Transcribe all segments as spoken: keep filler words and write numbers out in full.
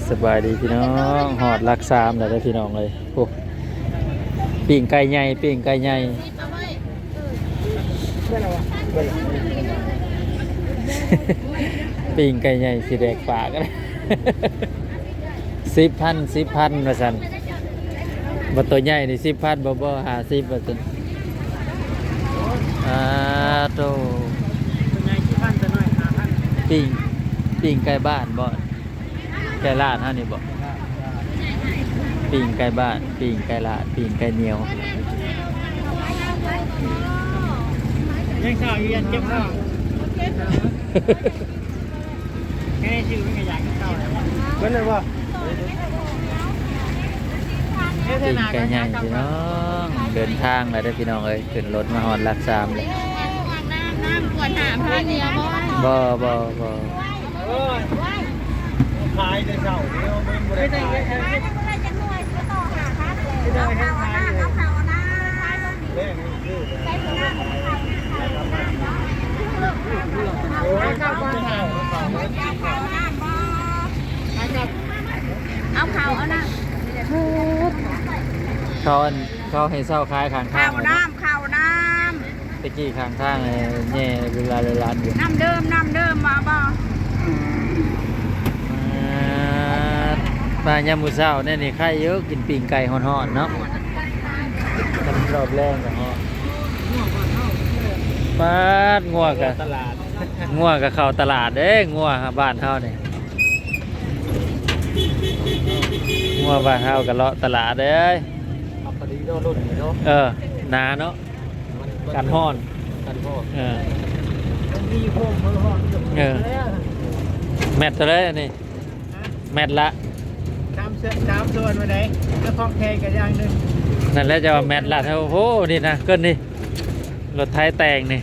สบายดีพี่น้อง ฮอดหลักสามแล้วเด้อพี่น้องเอ้ย โอ้ ปิ้งไก่ใหญ่ ปิ้งไก่ใหญ่ ปิ้งไก่ใหญ่สิแดกปากกัน สิบพัน สิบพัน ว่าซั่น บ่ ตัวใหญ่นี่ สิบพัน บ่ บ่ ห้าสิบ ว่าซั่น อ่า โต ตัวใหญ่ สิบพัน ตัวน้อย ห้าพัน ปิ้ง ปิ้งไก่บ้านบ่ ไก่ลาดเฮานี่บ่ ปิ้งไก่บ้าน ปิ้งไก่ลาด ปิ้งไก่เหนียว ยังเช้าอยู่ ยังเก็บข้าว แค่ชื่อมันก็อยากกินข้าวแล้ว เพิ่นเลยว่า ปิ้งไก่ใหญ่พี่น้อง เดินทางแล้วเด้อพี่น้องเอ้ย ขึ้นรถมาฮอดหลักสามเลย น้ำขวดหาพันเดียวบ่ บ่ บ่ บ่ ขายแต่เช้าเดียวมันบ่ได้ขาย เอาข้าวเอาน้ำ เขาอัน เขาให้เซาขายข้างทาง ข้าวน้ำ ข้าวน้ำ ตะกี้ข้างทางเลยแย่เวลาเลยร้านอยู่ น้ำเดิม น้ำเดิมมาบ่ มา มายามมื้อเช้าเนี่ยนี่ไข่เยอะ กินปิ้งไก่ฮ้อนๆเนาะ มันรอบแรงก็ฮ้อน ปาด งัวกะ ตลาด งัวกะเข้าตลาดเด้ งัวบ้านเฮานี่ งัวบ้านเฮากะเลาะตลาดเด้ ขับพอดีเนาะ รถนี่เนาะ เออ หนาเนาะ กันฮ้อน กันฮ้อน เออ มันมีพวกมือฮ้อนอยู่ เออ แมตต์เท่าไหร่อันนี้ แมตต์ละ สามส่วน สามส่วนมาไหน แล้วของแท้ก็อย่างหนึ่ง นั่นแหละจะว่าแมตต์ละ โอ้โห นี่นะ เกินนี่ รถไถแต่งนี่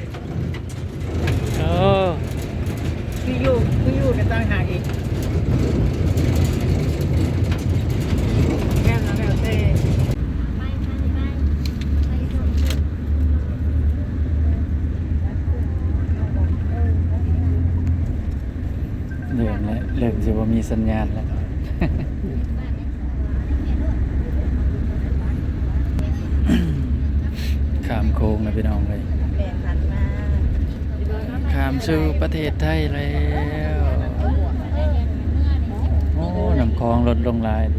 โอ้ คืออยู่ คืออยู่กันต่างหากอีก แค่นั้นแล้วแต่ เริ่มแล้ว เริ่มจะบ่มีสัญญาณแล้ว ข้ามโค้งแล้วพี่น้องเลย ข้ามสู่ประเทศไทยแล้ว โอ้ น้ำคลองลดลงหลาย เ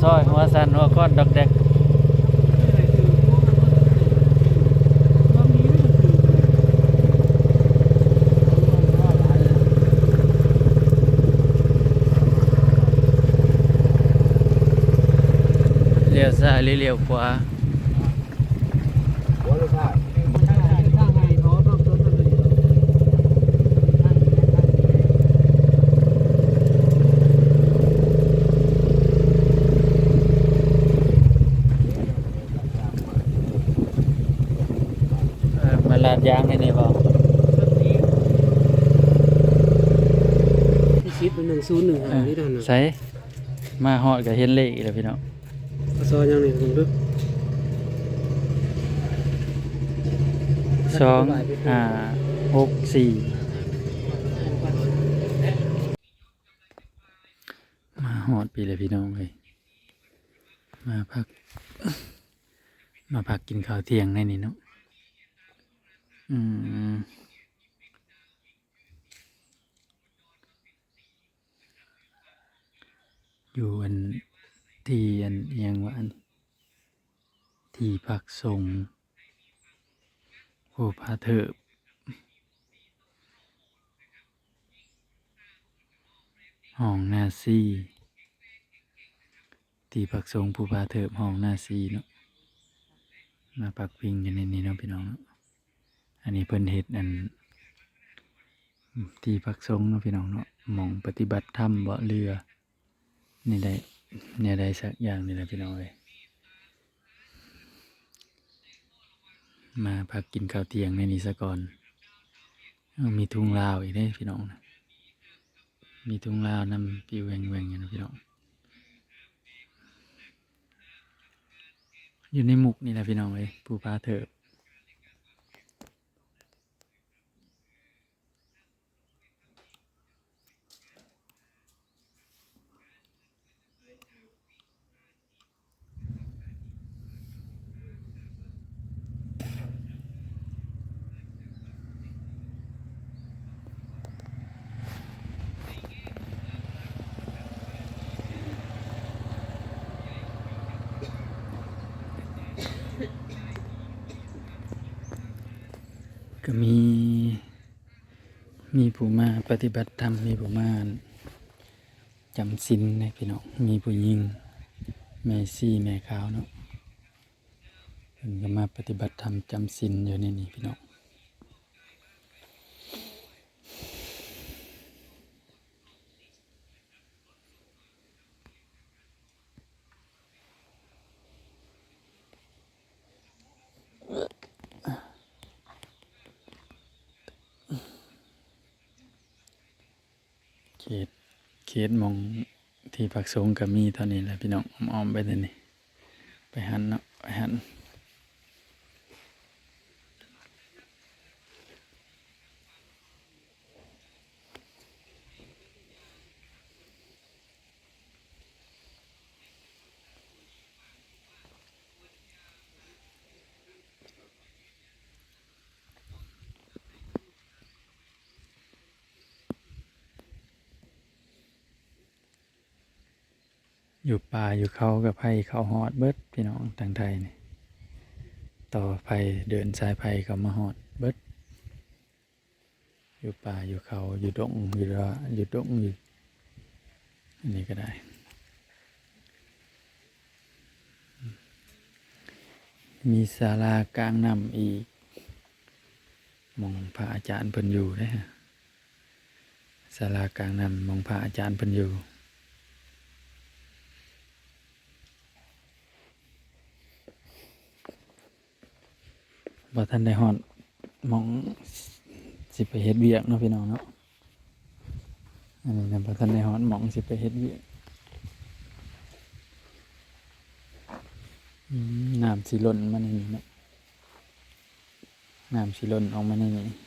ซอยหัวสั่นหัวคอนดอกแดก เลี้ยวซ้ายหรือเลี้ยวขวา เออ มาลาดยางให้นี่บ่ ที่สิบหนึ่งศูนย์หนึ่งห้า นี่เท่านั้น ใส่ มาฮอดก็เห็นเลขอีกแล้วพี่น้อง เอาซอยยังนี่ผมดู สองห้าหกสี่ มาฮอดพี้เลยพี่น้องเอ้ย มาพัก มาพักกินข้าวเที่ยงในนี่เนาะ อืม อยู่อัน ที่อันอิหยังวะ อัน ที่พักสงฆ์ภูผาเถิบ ห้องนาซี ที่พักสงฆ์ภูผาเถิบ ห้องนาซีเนาะ มาพักพิงอยู่ในนี้เนาะพี่น้องเนาะ อันนี้เพิ่นเฮ็ดอัน ที่พักสงฆ์เนาะพี่น้องเนาะ หม่องปฏิบัติธรรมบ่ หรือแนวใด แนวใดสักอย่างนี่แหละพี่น้องเอ้ย มาพักกินข้าวเที่ยงในนี้ซะก่อน เอ้า มีทุ่งลาวอีกเด้พี่น้องนะ มีทุ่งลาวนำ ปิวแหว่งๆ อยู่นะพี่น้อง อยู่ในหมุกนี่แหละพี่น้องเอ้ย ภูผาเถิบ ก็มี มีผู้มาปฏิบัติธรรม มีผู้มาจำศีลนะพี่น้อง มีผู้หญิง แม่ชีแม่ขาวเนาะ เพิ่นก็มาปฏิบัติธรรมจำศีลอยู่ในนี้พี่น้อง เขต เขตหม่องที่พักสงฆ์ก็มีเท่านี้แหละพี่น้อง อ้อมๆ ไปเท่านี้ ไปหั้นเนาะ ไปหั้น อยู่ป่าอยู่เขาก็ไผเข้าฮอดเบิดพี่น้อง ทางไทยนี่ ต่อไผ เดินสายไผเข้ามาฮอดเบิด อยู่ป่าอยู่เขา อยู่ดง อยู่ดา อยู่ดง อยู่ อันนี้ก็ได้ มีศาลากลางน้ำอีก หม่องพระอาจารย์เพิ่นอยู่เด้ ศาลากลางน้ำหม่องพระอาจารย์เพิ่นอยู่ บ่ทันได้ฮอดหม่องสิไปเฮ็ดเวียกเนาะพี่น้องเนาะ อันนี้นะ บ่ทันได้ฮอดหม่องสิไปเฮ็ดเวียก อืม น้ำสิหล่นมาในนี้เนาะ น้ำสิหล่นออกมาในนี้ เ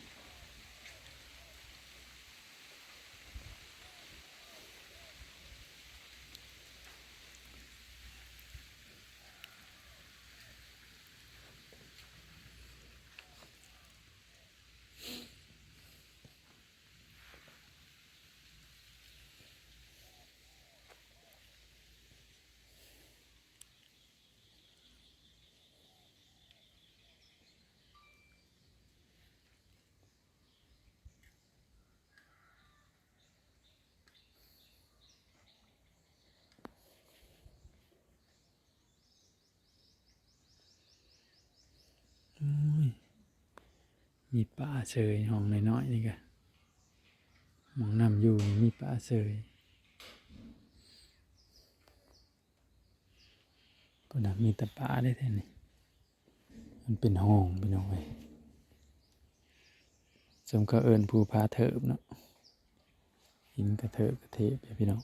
มีปลาเสยห้องน้อยๆนี่กะ หม่องน้ำอยู่นี่มีปลาเสย ก็นะมีแต่ปลาได้แท้นี่ มันเป็นห้องพี่น้องเอ้ย สมเขาเอิ้นภูผาเถิบเนาะ หินกระเถิบกระเถิบไปพี่น้อง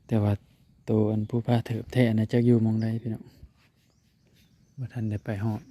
แต่ว่าโตอันภูผาเถิบแท้นะจักอยู่หม่องใดพี่น้อง บ่ทันได้ไปฮอด